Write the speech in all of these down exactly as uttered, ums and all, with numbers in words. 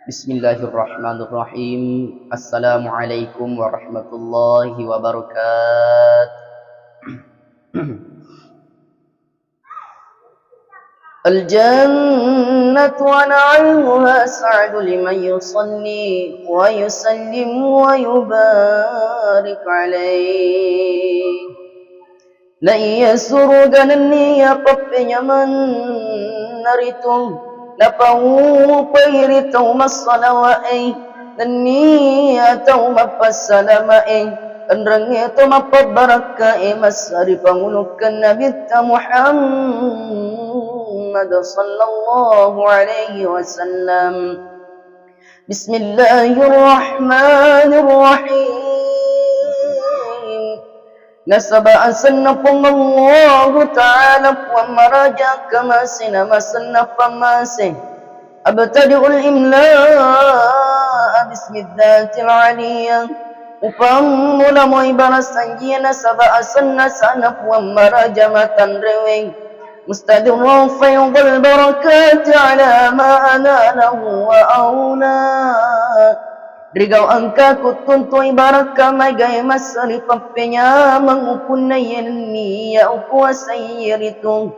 Bismillahirrahmanirrahim. Assalamualaikum warahmatullahi wabarakatuh. Al-jannatu wa na'imuha as'adu liman yusalli wa yusallim wa yubarik alaih. Naiya suruga nenniya pappenyamenna ritu, napaupai ri tau massalawa'e, nenniya tau mappassalamae, enrengnge to mappabbarakkae massa ri pangulukkeng Nabitta Muhammad sallallahu alaihi wasallam. Bismillahirrahmanirrahim. Nasaba asenna Puang Allahu Ta'ala Puang Maraja, kamasena masenna pamase. Abtadi'ul imla'a bismidzatil aliyah. Upammula moi barasanjie nasaba asenna sana Puang Maraja matanreweng. Mustadirran faidhal barakati ala ma analahu wa aula. Rigau engka kuttuntui barakka maegae massari pappenyameng upunna iye nenniya ukuasai ritu.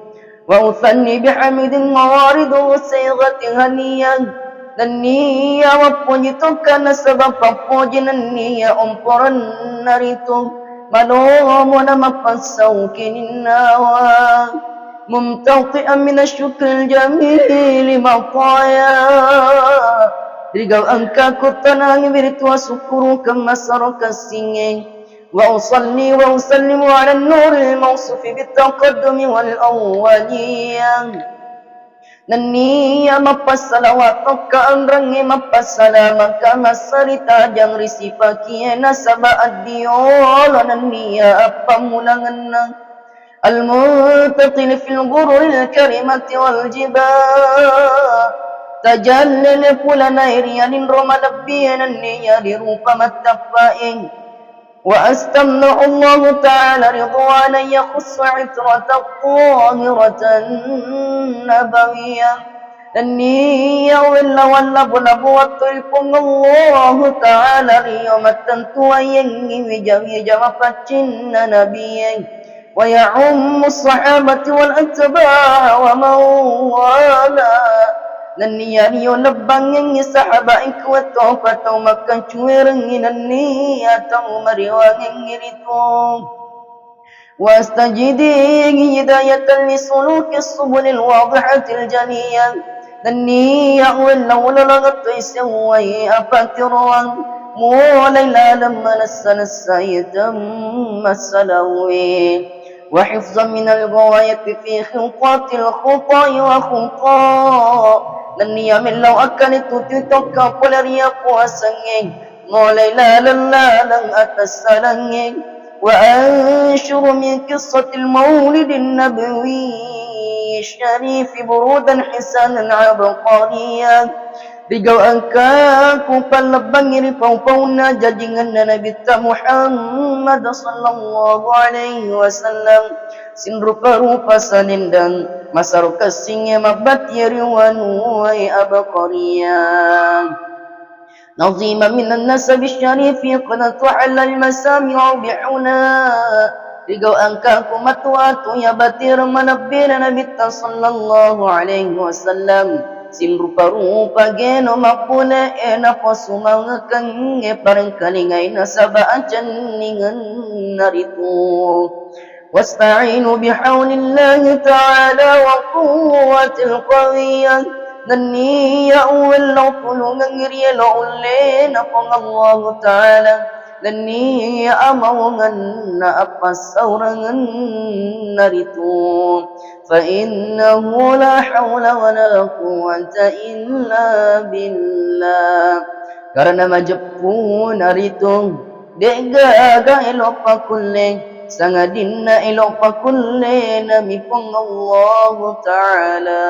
Wa uthanni bihamidin mawaridu sighatin haniyah. Nenniya mappoji tokka nasaba pappoji nenniya omporenna ritu. Malomo na mappasau kininnawa. Mumtati'an minasyukril jamili mataya. Rigau engka kuttanangi wiritua sukkurukeng masaro kessingnge. Wa usalli wa usallimu ala nuril mausufi bitaqaddumi wal awwaliyah. Nenniya mappassalawat tokka enrengnge mappassalamaka massari tajang ri sipakie nasaba addiolo nenniya appammulangenna. Al-muntaqil fil ghururil karimati wal jiba. Tajallele pulanae ri alinro malebbie nenniya ri rupa mattappae. Wa astamna'u Allahu ta'ala ridwanan yakhussu itratan tahiratan nabawiyah. Nenniya wella-wella bola-bola toi Puang Allahu ta'ala rio mattentuayengngi wija-wija mapaccinna nabie. Wa ya'ummu sahabati wal atba'a wa man wala. Nenniya rio lebbangengngi sahabae kuwettopa tau makkacuerengngi nenniya tau mariwangengngi ritu. Wastajdihi hidayatan li suluki subulil wadihatil jaliyah. Nenniya wella ulolongeng toi sewwai apatiroang mulai laleng manessa-nessa iye temmassalawe. Wa hifzan minal ghawayati fi khilqatil khutai wa khuta. Nenniya mellau akkale tutui tokka pole ri apuasengnge, mulai laleng-laleng atassalengnge. Wa ansyuru min qissatil maulidin nabawi syarifi burudan hisanan abqariyah. Rigau engkaku pallebbangngi ri pau-paunna jajingenna Nabitta Muhammad sallallahu alaihi wasallam, sinrupa-rupa salendang masaro kessingnge mabbattie ri wanuwae abqariyah. Nazima minan nasabi syarifi qad tuhalla al masami'u bihuna. Rigau engkaku matu-atu iya batireng malebbina Nabitta sallallahu alaihi wasallam, sinrupa-rupa geno mappule'e napasumangekengnge parengkalingai nasaba acenningenna ritu. Wasta'inu bihaulillahi ta'ala wa quwwatil qawiyah. Nenniya uwellau tulungengngi ri elo ullena Puang Allahu Ta'ala. Nenniya amaungenna appassaurangenna ritu. Fa innahu la haula wa la quwwata illa billah. Karena majeppuna ritu, de'gaga elo pakkulle, sangadinna elo pakkullenami Puang Allahu Ta'ala.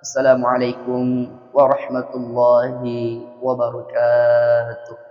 Assalamualaikum warahmatullahi wabarakatuh.